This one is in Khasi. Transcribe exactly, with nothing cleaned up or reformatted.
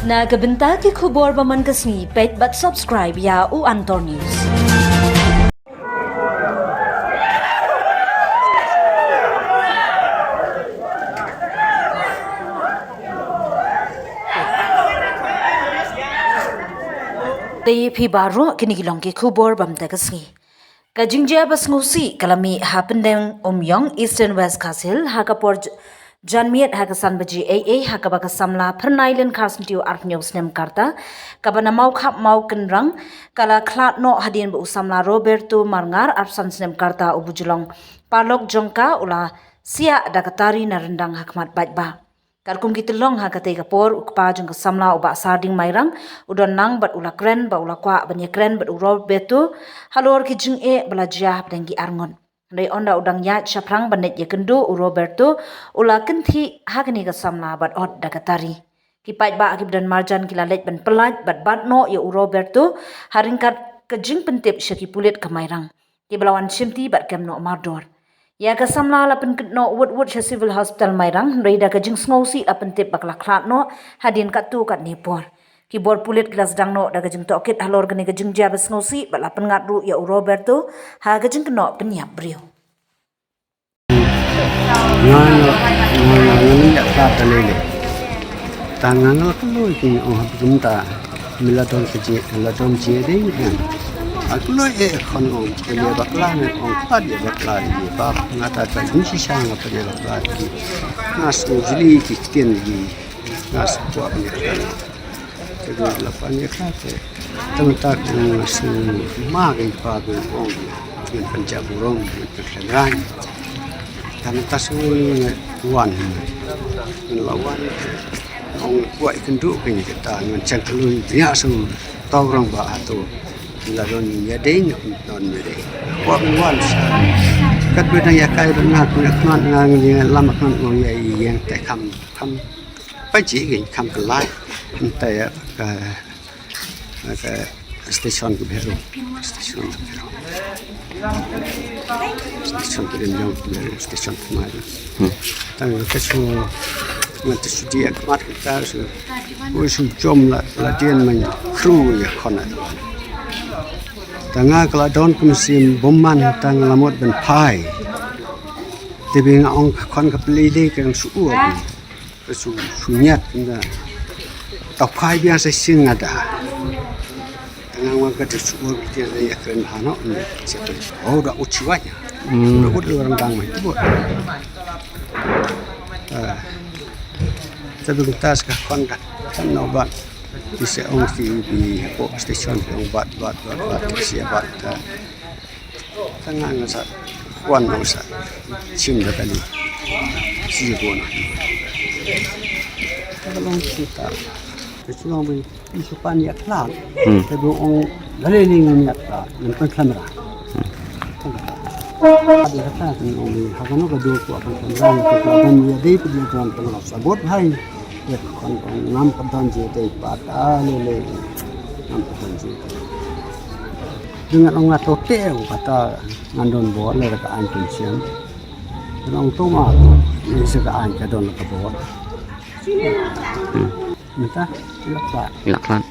Na ka bynta ki khubor ba man ka sngi, peit bad subscribe ïa u Antor News. Te phi baroh, kine ki long ki khubor ba mynta ka sngi. Ka jingjia ba sngewsih ka la mih ha Pyndengumiong, Eastern West Khasi Hills, ha ka por j-, janmiet ha ka san baje eiei, ha kaba ka samla Phyrnai Lyngkhar Syntiew arphew hynñiew snem ka rta, kaba na Mawkhap Mawkynrang, ka la khlad noh hadien ba u samla Roberto Marngar arphew san snem ka rta uba ju long paralok jong ka u la siah da ka tari na ryndang ha khmat paidbah. Katkum ki tyllong ha katei ka por, u kpa jong ka samla, u Bah Sarding Mairang, u don lang bad u la kren ba u la kwah ban ïakren bad u Roberto halor ki jingeh ba la jia hapdeng ki arngut. Hynrei ynda u dang ïaid shaphrang ban leit ïakynduh, u Roberto u la kynthih ha kane ka samla bad ot da ka tari. Ki paidbah kiba don marjan ki la leit ban pyllait bad bat noh ïa u Roberto, ha ryngkat ka jingpyntip sha ki pulit ka Mairang, kiba la wan shimti bad kem noh mardor. Ïa ka samla la pynkut noh wut wut sha Civil Hospital Mairang, hynrei da ka jingsngewsih la pyntip ba ka la khlad noh hadien katto katne por. Ki bor pulit ki la sdang noh da ka jingtohkit halor kane ka jingjia ba sngewsih bad la pynngat ruh ïa u Roberto ha ka jingkynnoh pynïap briew. Nga nga nga nga nga ïa ka ta lei lei. Ta nga nga la kloi ki ong ha kumta. Mi la don ka jia, la don jia dei em. Nga kloi eh khon ong ka jia bakla, nga ong pat jia bakla, jia bap, nga ta ka jing shisha nga pat jia bakla. Nga sngew jli ki ktien ki. Nga sngew kwah ïa ka. Te dei la pan ïa ka te. Tang ta ka sngew ma ka pa ka ong. Ngan pynjah burom, ngan pynkhlan rang. Tang ta sngew ngan wan. Ngan la wan. Ong kwah ïakynduh ka ïa kata, ngan chang kloi bniah sngew tau rang ba hato. La don ïa dei, ngan don ïa dei. Kwah ngan wan sa. Katba dang ïa kai dang nga, ngan khmat nga, ngan lam khmat nga ïa ïeng te kham, kham. Pynjah ngan kham ka lai. Nte ïa ka, ka station ka Bhero. Station ka Bhero. Station ka Bhero, station ka Bhero. Hmm. Tang ka shu, ngan te shu dia khmat kita shu. Ko shu jom la, la dien man kru ïa khon. Tang nga ka la don kum sim bom man tang la mut ban phai. Te bi nga ong ka khon ka pli le ka shu u. Ka shu, shu ñiat nda. Ta phai biang sa sing ada. Nga wan ka te shu ur ki te ya kren hano nda. Sa ka, oh, da u chiwanya. Hmm. Da u lu rang dang mai tu. Ah. Sa bi tas ka khon ka. Kan no bat. Ki se ong ki bi ko station ong bat, bat, bat, bat. Ki se bat. Ah. Tang nga sa wan ong sa chim da kali. Si ko na. Ka long kita. Ka long bi isu pan ïa khlad. Hmm. Te bu ong lale ni ngam ïa khlad, ngam pan khlad ra. Ada kata kan ong bi ha kano ka dur ku pan khlad ra, ku pan ïa dei pu ïa tuan pan sabot hai. Ïa kon ong ngam pan ji dei pat ale le. Ngam pan ji. Dengan ong nga to te kata ngan don bor le ka an pun siam. Ngan ong to ma, ngan se ka an ka don ka bor. Hmm. Minta, ila khlad. Ila khlad.